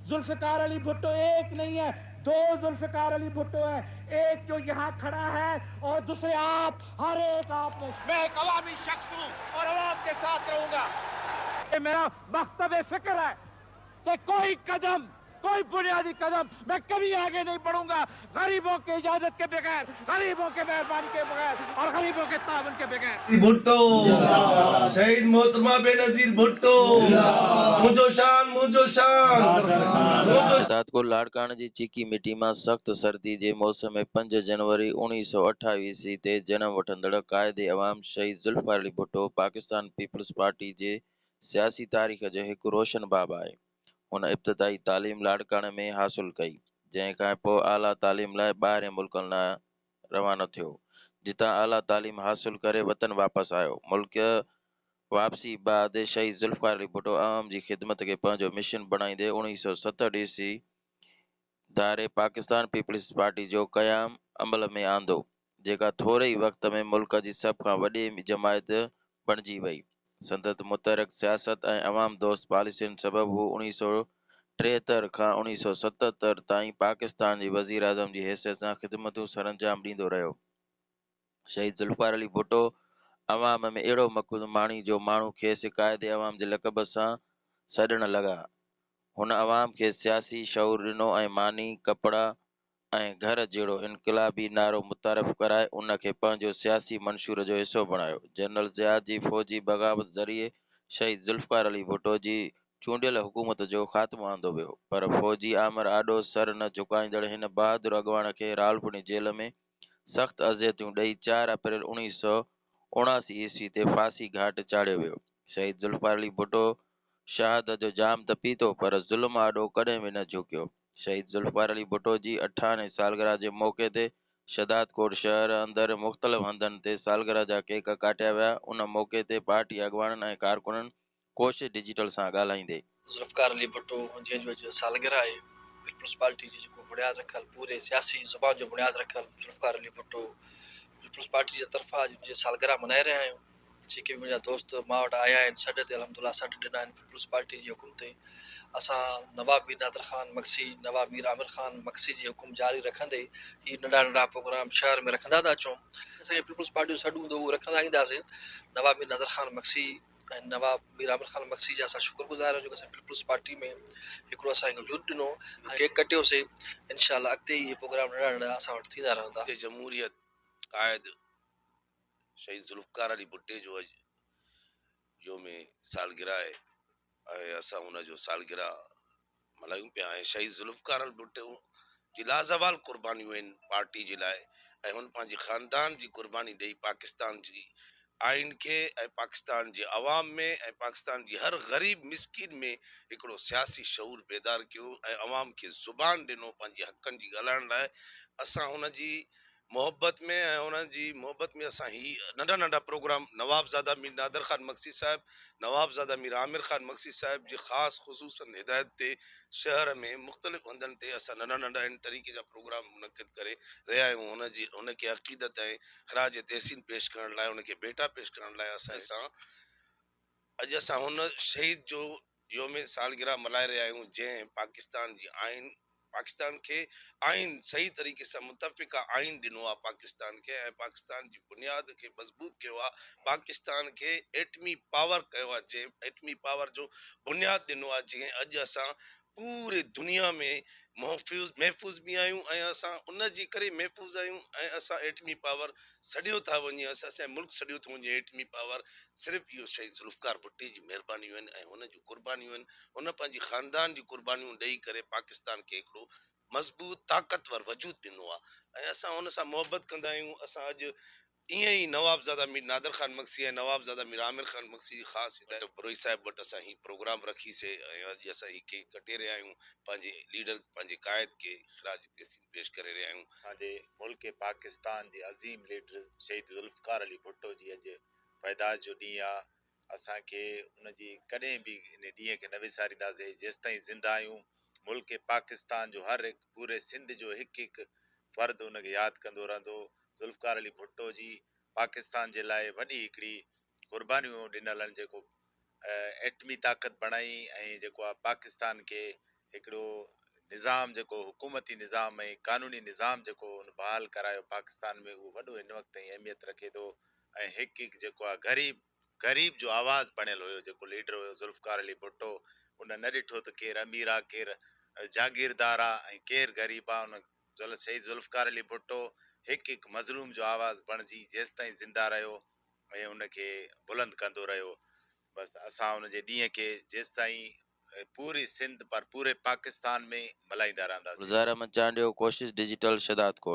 जुल्फिकार अली भुट्टो एक नहीं है, दो जुल्फिकार अली भुट्टो है। एक जो यहाँ खड़ा है और दूसरे आप, हर एक आप में। मैं एक अवामी शख्स हूँ और अवाम के साथ रहूंगा। ये मेरा मकतब फिक्र है कि कोई कदम, कोई बुनियादी कदम मैं कभी आगे नहीं बढ़ूंगा गरीबों के इजाजत के बगैर, गरीबों के मेहरबानी के बगैर और गरीबों के तआवुन के बगैर। भुट्टो, शहीद मोहतरमा बेनज़ीर भुट्टो, मुंहिंजो शान, मुंहिंजो शान, मुंहिंजो। शहदादकोट लाड़काणे जी चीकी मिट्टी मां सख़्त सर्दी जे मौसम में 5 जनवरी 1928 ईسवी ते जनम वठंदड़ क़ाइद अवाम शहीद ज़ुल्फ़िकार अली भुट्टो पाकिस्तान पीपल्स पार्टी जे सियासी तारीख़ जो हिकु रोशन बाब आहे। हुन इब्तिदाई तालीम लाड़काणे में हासिल कई, जंहिं खां पोइ आला तालीम लाइ ॿाहिरियनि मुल्कनि ॾांहुं रवानो थियो, जितां आला तालीम हासिल करे वतन वापसि आयो। मुल्क वापसी बाद शहीद ज़ुल्फ़िकार अली भुट्टो अवाम जी ख़िदमत खे पंहिंजो मिशन बणाईंदे 1970 ईस्वी धारे पाकिस्तान पीपल्स पार्टी जो क़याम अमल में आंदो, जेका थोरे ई वक़्त में मुल्क जी सभ खां वॾी जमायत बणिजी वई। संदति मुतहरिक सियासत ऐं अवाम दोस्त पॉलिसियुनि सबबु हू 1973 खां 1977 ताईं पाकिस्तान जी वज़ीर आज़म जी हैसियत सां ख़िदमतूं सरअंजाम ॾींदो रहियो। शहीद ज़ुल्फ़िकार अली भुट्टो अवाम में अहिड़ो मक़बूल माणी जो माण्हू खेसि क़ाइद अवाम जे लक़ब सां सॾण लॻा। हुन अवाम खे सियासी शऊर ॾिनो ऐं मानी, कपिड़ा ऐं घर जहिड़ो इनक़िलाबी नारो मुतारिफ़ कराए उन खे पंहिंजो सियासी मंशूर जो हिसो बणायो। जनरल ज़िया जी फ़ौजी बग़ावत ज़रिए शहीद ज़ुल्फ़िकार अली भुट्टो जी चूंडियल हुकूमत जो ख़ातिमो आंदो वियो, पर फ़ौजी आमिर आॾो सर न झुकाईंदड़ हिन बहादुर अॻवाण खे रावलपिंडी जेल में सख़्त अज़ियतूं ॾेई 4 अप्रैल 1979 ईस्वी ते फांसी घाट चाढ़ियो वियो। शहीद ज़ुल्फ़िकार अली भुट्टो शहादत जो जाम त पीतो, पर ज़ुल्म आॾो कॾहिं बि न झुकियो। शहीद ज़ुल्फ़िकार अली भुट्टो जी 58 सालगिरह जे मौक़े ते शहदादकोट शहर अंदरि मुख़्तलिफ़ हंधनि ते सालगिरह जा केक काटिया विया। उन मौक़े ते पार्टी अॻवाणनि ऐं कारकुननि कोशिश डिजिटल सां ॻाल्हाईंदे। ज़ुल्फ़िकार अली भुट्टो जंहिं जो अॼु सालगिरह आहे, पीपल्स पार्टी जी जेको बुनियाद रखियल, पूरे सियासी ज़ुबान जो बुनियाद रखियल ज़ुल्फ़िकार अली भुट्टो, पीपल्स पार्टी जे तरफ़ां अॼु सालगिरह मल्हाए रहिया आहियूं। जेके बि मुंहिंजा दोस्त मां वटि आया आहिनि सॾ ते, अल्हम्दुलिल्लाह सॾ ॾिना आहिनि। पीपल्स पार्टी जे हुकुम ते असां नवाब मीर नादर ख़ान मक्सी, नवाब मीर आमिर ख़ान मक्सी जे हुकुम जारी रखंदे ही नंढा नंढा प्रोग्राम शहर में रखंदा था अचूं। असांखे पीपल्स पार्टी जो सॾु हूंदो, उहो रखंदा ईंदासीं। नवाब मीर नादर ख़ान मक्सी ऐं नवाब मीर आमिर ख़ान मक्सी जा असां शुक्रगुज़ार आहियूं, जेको असां पीपल्स पार्टी में हिकिड़ो असांखे वजूद ॾिनो, केक कटियोसीं। इनशा अॻिते इहे प्रोग्राम नंढा नंढा असां वटि थींदा रहंदा। जमहूरियत क़ाइद शहीद ज़ुल्फ़िकार अली भुट्टे जो अॼु योम सालगिरह आहे ऐं असां हुन जो सालगिरह मल्हायूं पिया ऐं शहीद ज़ुल्फ़िकार अली भुट्टो जी लाज़वाल क़ुर्बानियूं आहिनि पार्टी जे लाइ ऐं हुन पंहिंजे ख़ानदान जी क़ुर्बानी ॾेई पाकिस्तान जी आइन खे ऐं पाकिस्तान जे अवाम में ऐं पाकिस्तान जी हर ग़रीब मिसकीन में हिकिड़ो सियासी शऊर बेदार कयो ऐं अवाम खे ज़ुबान ॾिनो पंहिंजे हक़नि जी ॻाल्हाइण लाइ। असां हुन जी मोहबत में ऐं हुन जी मोहबत में असां ही नंढा नंढा प्रोग्राम नवाबज़ादा मीर नादर ख़ान मक्सी साहिब, नवाबज़ादा मीर आमिर ख़ान मक्सी साहिब जी ख़ासि ख़ुशूसन हिदायत ते शहर में मुख़्तलिफ़ हंधनि ते असां नंढा नंढा इन तरीक़े जा प्रोग्राम मुनक़िद करे रहिया आहियूं। हुनजी हुनखे अक़ीदत ऐं ख़िराज तहसीन पेश करण लाइ, हुनखे भेटा पेश करण लाइ असां अॼु असां हुन शहीद जो योम सालगिरह मल्हाए रहिया आहियूं, जंहिं पाकिस्तान जी आइन, पाकिस्तान खे आइन सही तरीक़े सां मुतफ़िक़ा आइन ॾिनो आहे पाकिस्तान खे ऐं पाकिस्तान जी बुनियाद खे मज़बूत कयो आहे, पाकिस्तान खे एटमी पावर कयो आहे, जंहिं एटमी पावर जो बुनियाद ॾिनो आहे, जीअं अॼु असां पूरे दुनिया में महफ़ूज़ महफ़ूज़ बि आहियूं ऐं असां उन जे करे महफ़ूज़ आहियूं ऐं असां एटमी पावर सॾियो था वञे, असां मुल्क सॾियो थो वञे एटमी पावर। सिर्फ़ु इहो शहीद ज़ुल्फ़िकार भुट्टे जी महिरबानियूं आहिनि ऐं हुन जूं क़ुर्बानियूं आहिनि। हुन पंहिंजे ख़ानदान जी क़ुर्बानियूं ॾेई करे पाकिस्तान खे हिकिड़ो मज़बूत ताक़तवर वजूद ॾिनो आहे ऐं असां हुन सां मोहबत कंदा आहियूं। असां अॼु ईअं ई नवाबज़ादा मीर नादर ख़ान मक्सी ऐं नवाबज़ादा मीर आमिर ख़ान मक्सी जी ख़ासि हिदायत बरोही साहिब वटि असां हीउ प्रोग्राम रखीसीं ऐं अॼु असां हीउ केक कटे रहिया आहियूं, पंहिंजे लीडर, पंहिंजे क़ाइद खे ख़िराज तहसीन पेश करे रहिया आहियूं। असांजे मुल्क पाकिस्तान जे अज़ीम लीडर शहीद ज़ुल्फ़िकार अली भुट्टो जी अॼु पैदाइश जो ॾींहुं आहे। असांखे उनजी कॾहिं बि इन ॾींहं खे न विसारींदासीं। जेसि ताईं ज़िंदा आहियूं, मुल्क पाकिस्तान जो हर हिकु, पूरे सिंध जो हिकु हिकु फ़र्द उनखे यादि कंदो रहंदो। ज़ुल्फ़िकार अली भुट्टो जी पाकिस्तान जे लाइ वॾी हिकिड़ी क़ुर्बानियूं ॾिनल आहिनि, जेको एटमी ताक़त बणाई ऐं जेको आहे पाकिस्तान खे هڪڙو نظام جيڪو حڪومتي نظام ۽ قانوني نظام جيڪو ان بحال ڪرايو پاڪستان ۾ اهو وڏو هن وقت تائين اهميت رکي ٿو ۽ هڪ هڪ جيڪو آهي غريب غريب جو آواز بڻيل هيو جيڪو ليڊر هيو ذوالفقار علي ڀٽو ان نه ڏٺو ته ڪير امير آ ڪير جاگيردار آ ۽ ڪير غريب آ ان شهيد ذوالفقار علي ڀٽو هڪ هڪ مظلوم جو آواز بڻجي جيستائين زنده رهيو ۽ ان کي بلند ڪندو رهيو بس اسان ان جي ڏينهن کي جيستائين پوري سنڌ پر پوري پاڪستان ۾ ملهائيندا رهنداسين. گلزار احمد چانڊيو، ڪوشش ڊجيٽل، شھدادڪوٽ.